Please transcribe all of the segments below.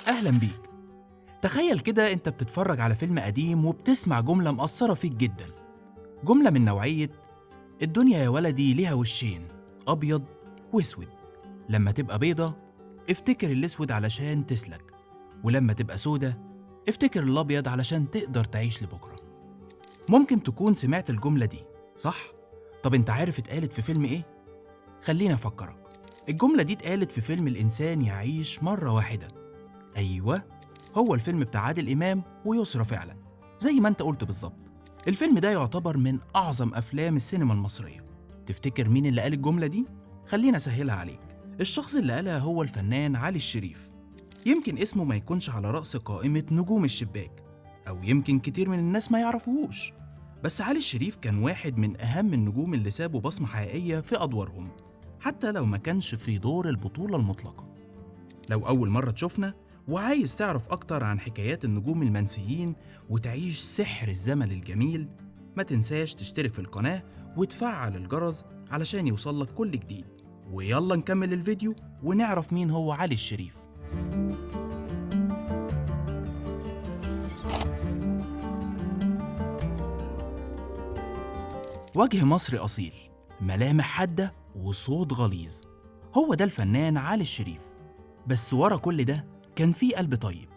أهلا بيك. تخيل كده أنت بتتفرج على فيلم قديم وبتسمع جملة مأثرة فيك جدا، جملة من نوعية الدنيا يا ولدي ليها وشين، أبيض وأسود. لما تبقى بيضة افتكر الأسود علشان تسلك، ولما تبقى سودة افتكر الأبيض علشان تقدر تعيش لبكرة. ممكن تكون سمعت الجملة دي، صح؟ طب انت عارف اتقالت في فيلم ايه؟ خلينا افكرك. الجملة دي اتقالت في فيلم الإنسان يعيش مرة واحدة. أيوة، هو الفيلم بتاع عادل إمام ويسرا فعلا، زي ما انت قلت بالظبط. الفيلم ده يعتبر من أعظم أفلام السينما المصرية. تفتكر مين اللي قال الجملة دي؟ خلينا أسهلها عليك. الشخص اللي قالها هو الفنان علي الشريف. يمكن اسمه ما يكونش على رأس قائمة نجوم الشباك، أو يمكن كتير من الناس ما يعرفوهوش، بس علي الشريف كان واحد من أهم النجوم اللي سابوا بصمة حقيقية في أدوارهم، حتى لو ما كانش في دور البطولة المطلقة. لو أول مرة تشوفنا وعايز تعرف أكتر عن حكايات النجوم المنسيين وتعيش سحر الزمن الجميل، ما تنساش تشترك في القناة وتفعل الجرس علشان يوصلك كل جديد. ويلا نكمل الفيديو ونعرف مين هو علي الشريف. وجه مصري أصيل، ملامح حادة وصوت غليظ، هو ده الفنان علي الشريف. بس ورا كل ده كان في قلب طيب،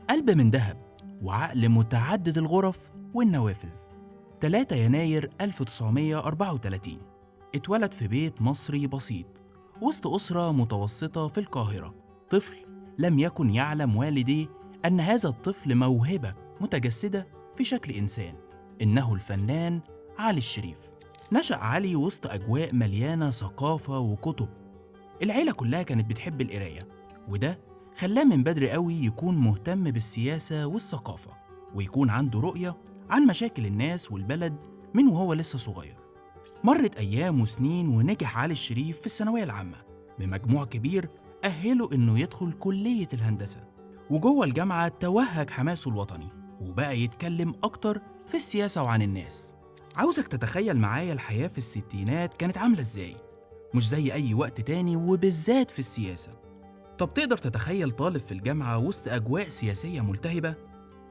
قلب من ذهب وعقل متعدد الغرف والنوافذ. 3 يناير 1934 اتولد في بيت مصري بسيط وسط أسرة متوسطة في القاهرة. طفل لم يكن يعلم والديه أن هذا الطفل موهبة متجسدة في شكل إنسان، إنه الفنان علي الشريف. نشأ علي وسط أجواء مليانة ثقافة وكتب. العيلة كلها كانت بتحب القراية، وده خلاه من بدري قوي يكون مهتم بالسياسة والثقافة، ويكون عنده رؤية عن مشاكل الناس والبلد من وهو لسه صغير. مرت أيام وسنين ونجح علي الشريف في الثانوية العامة بمجموع كبير أهله إنه يدخل كلية الهندسة. وجوه الجامعة توهج حماسه الوطني وبقى يتكلم أكتر في السياسة وعن الناس. عاوزك تتخيل معايا الحياة في الستينات كانت عاملة إزاي، مش زي أي وقت تاني، وبالذات في السياسة. طب تقدر تتخيل طالب في الجامعة وسط أجواء سياسية ملتهبة؟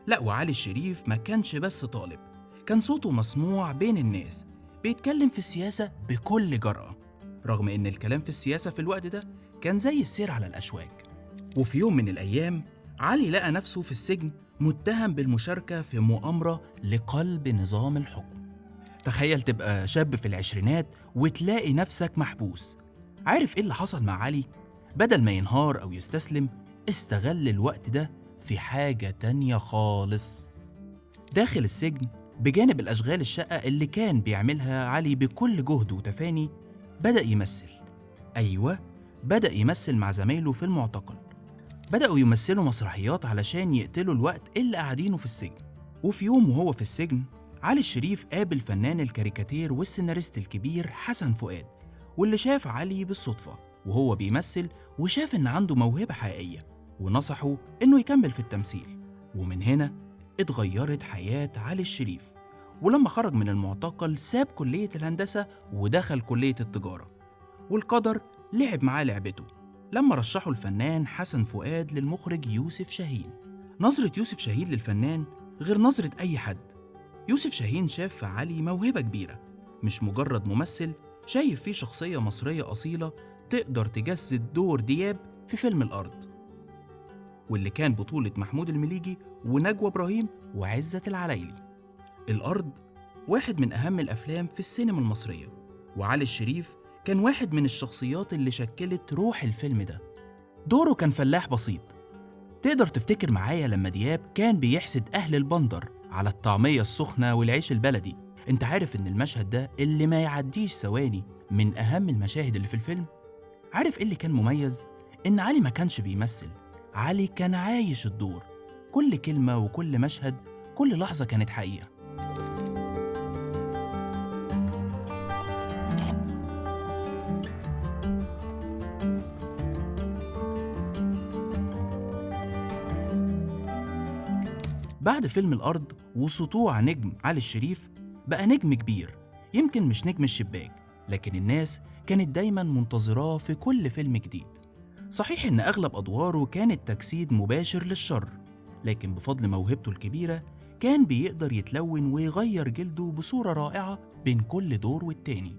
لا، وعلي الشريف ما كانش بس طالب، كان صوته مسموع بين الناس، بيتكلم في السياسة بكل جرأة، رغم إن الكلام في السياسة في الوقت ده كان زي السير على الأشواك. وفي يوم من الأيام علي لقى نفسه في السجن متهم بالمشاركة في مؤامرة لقلب نظام الحكم. تخيل تبقى شاب في العشرينات وتلاقي نفسك محبوس. عارف إيه اللي حصل مع علي؟ بدل ما ينهار أو يستسلم، استغل الوقت ده في حاجة تانية خالص. داخل السجن، بجانب الأشغال الشقة اللي كان بيعملها علي بكل جهد وتفاني، بدأ يمثل. أيوة، بدأ يمثل مع زمايله في المعتقل. بدأوا يمثلوا مسرحيات علشان يقتلوا الوقت اللي قاعدينه في السجن. وفي يوم وهو في السجن، علي الشريف قابل فنان الكاريكاتير والسيناريست الكبير حسن فؤاد، واللي شاف علي بالصدفة وهو بيمثل وشاف إن عنده موهبة حقيقية، ونصحه إنه يكمل في التمثيل. ومن هنا اتغيرت حياة علي الشريف. ولما خرج من المعتقل ساب كلية الهندسة ودخل كلية التجارة. والقدر لعب معاه لعبته لما رشحه الفنان حسن فؤاد للمخرج يوسف شاهين. نظرة يوسف شاهين للفنان غير نظرة أي حد. يوسف شاهين شاف في علي موهبة كبيرة، مش مجرد ممثل، شايف فيه شخصية مصرية أصيلة تقدر تجسد دور دياب في فيلم الأرض، واللي كان بطولة محمود المليجي ونجوى إبراهيم وعزت العلايلي. الأرض واحد من أهم الأفلام في السينما المصرية، وعلي الشريف كان واحد من الشخصيات اللي شكلت روح الفيلم ده. دوره كان فلاح بسيط. تقدر تفتكر معايا لما دياب كان بيحسد أهل البندر على الطعمية السخنة والعيش البلدي؟ انت عارف ان المشهد ده اللي ما يعديش ثواني من أهم المشاهد اللي في الفيلم؟ عارف ايه اللي كان مميز؟ إن علي ما كانش بيمثل، علي كان عايش الدور. كل كلمة وكل مشهد، كل لحظة كانت حقيقة. بعد فيلم الأرض وسطوع نجم علي الشريف، بقى نجم كبير، يمكن مش نجم الشباك، لكن الناس كانت دايما منتظراه في كل فيلم جديد. صحيح إن أغلب أدواره كانت تجسيد مباشر للشر، لكن بفضل موهبته الكبيرة كان بيقدر يتلون ويغير جلده بصورة رائعة بين كل دور والتاني.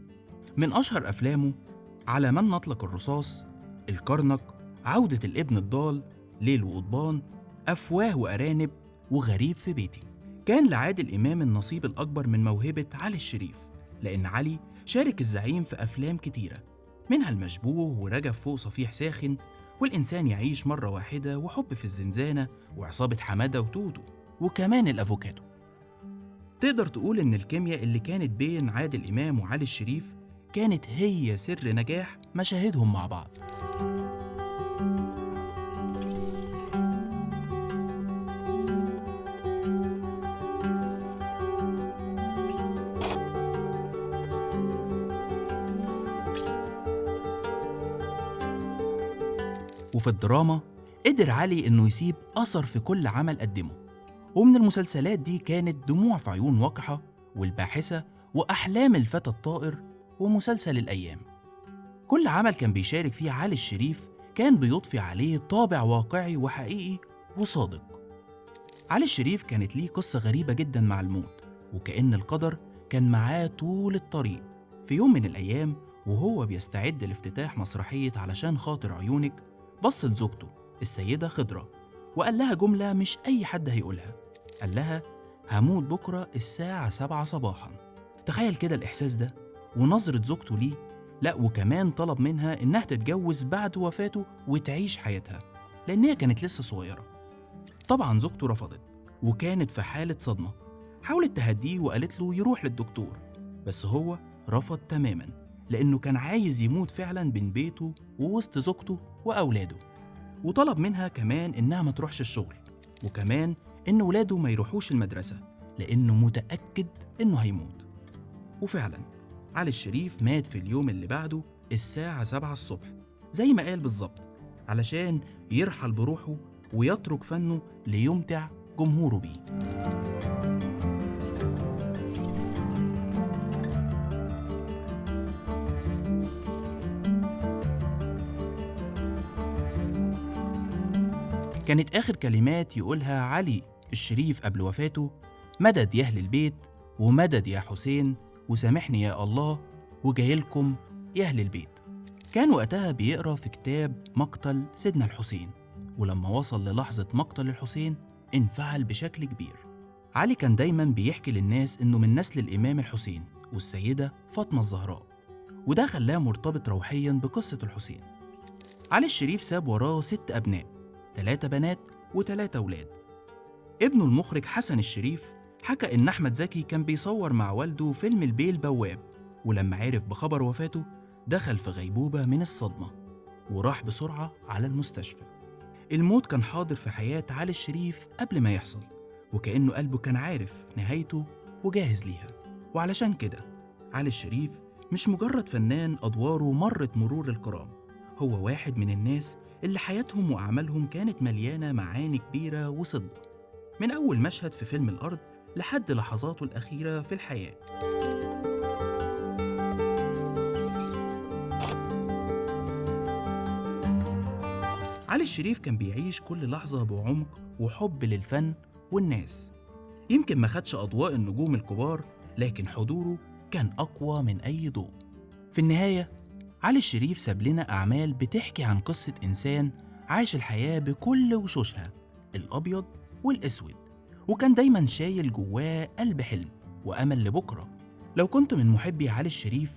من أشهر أفلامه على من نطلق الرصاص، الكرنك، عودة الابن الضال، ليل وقضبان، أفواه وأرانب، وغريب في بيتي. كان لعادل إمام النصيب الأكبر من موهبة علي الشريف، لأن علي شارك الزعيم في أفلام كتيرة، منها المشبوه ورجب فوق صفيح ساخن، والإنسان يعيش مرة واحدة، وحب في الزنزانة، وعصابة حمادة وتوتو، وكمان الأفوكاتو. تقدر تقول إن الكيمياء اللي كانت بين عادل إمام وعلي الشريف كانت هي سر نجاح مشاهدهم مع بعض. وفي الدراما قدر علي إنه يسيب أثر في كل عمل قدمه، ومن المسلسلات دي كانت دموع في عيون وقحة، والباحثة، وأحلام الفتى الطائر، ومسلسل الأيام. كل عمل كان بيشارك فيه علي الشريف كان بيضفي عليه طابع واقعي وحقيقي وصادق. علي الشريف كانت ليه قصة غريبة جدا مع الموت، وكأن القدر كان معاه طول الطريق. في يوم من الأيام وهو بيستعد لافتتاح مسرحية علشان خاطر عيونك، بص لزوجته السيدة خضرة وقال لها جملة مش أي حد هيقولها. قال لها: هموت بكرة الساعة 7 صباحا. تخيل كده الإحساس ده ونظرة زوجته ليه. لا وكمان طلب منها إنها تتجوز بعد وفاته وتعيش حياتها، لأن هي كانت لسه صغيرة. طبعا زوجته رفضت وكانت في حالة صدمة. حاولت تهديه وقالت له يروح للدكتور، بس هو رفض تماما، لأنه كان عايز يموت فعلا بين بيته ووسط زوجته وأولاده. وطلب منها كمان إنها ما تروحش الشغل، وكمان إن ولاده ما يروحوش المدرسة، لأنه متأكد إنه هيموت. وفعلا علي الشريف مات في اليوم اللي بعده الساعة 7 الصبح زي ما قال بالظبط، علشان يرحل بروحه ويترك فنه ليمتع جمهوره بيه. كانت آخر كلمات يقولها علي الشريف قبل وفاته: مدد يا أهل البيت، ومدد يا حسين، وسامحني يا الله، وجايلكم يا أهل البيت. كان وقتها بيقرأ في كتاب مقتل سيدنا الحسين، ولما وصل للحظة مقتل الحسين انفعل بشكل كبير. علي كان دايما بيحكي للناس إنه من نسل الإمام الحسين والسيدة فاطمة الزهراء، وده خلاه مرتبط روحيا بقصة الحسين. علي الشريف ساب وراه 6 أبناء، 3 بنات و3 أولاد. ابنه المخرج حسن الشريف حكى إن أحمد زكي كان بيصور مع والده فيلم البيه البواب، ولما عرف بخبر وفاته دخل في غيبوبة من الصدمة وراح بسرعة على المستشفى. الموت كان حاضر في حياة علي الشريف قبل ما يحصل، وكأنه قلبه كان عارف نهايته وجاهز ليها. وعلشان كده علي الشريف مش مجرد فنان أدواره مرت مرور الكرام، هو واحد من الناس اللي حياتهم وأعمالهم كانت مليانة معاني كبيرة وصدق، من أول مشهد في فيلم الأرض لحد لحظاته الأخيرة في الحياة. علي الشريف كان بيعيش كل لحظة بعمق وحب للفن والناس. يمكن ما خدش أضواء النجوم الكبار، لكن حضوره كان أقوى من أي ضوء. في النهاية علي الشريف ساب لنا أعمال بتحكي عن قصة إنسان عاش الحياة بكل وشوشها، الأبيض والأسود، وكان دايما شايل جواه قلب حلم وأمل لبكرة. لو كنت من محبي علي الشريف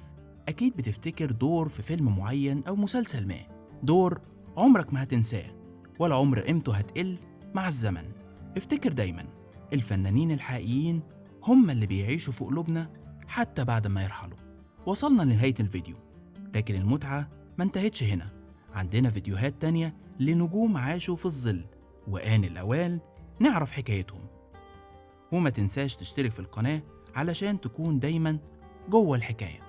أكيد بتفتكر دور في فيلم معين أو مسلسل ما، دور عمرك ما هتنساه ولا عمر قيمته هتقل مع الزمن. افتكر دايما الفنانين الحقيقيين هم اللي بيعيشوا في قلوبنا حتى بعد ما يرحلوا. وصلنا لنهاية الفيديو، لكن المتعة ما انتهتش هنا. عندنا فيديوهات تانية لنجوم عاشوا في الظل وآن الأوان نعرف حكايتهم. وما تنساش تشترك في القناة علشان تكون دايما جوه الحكاية.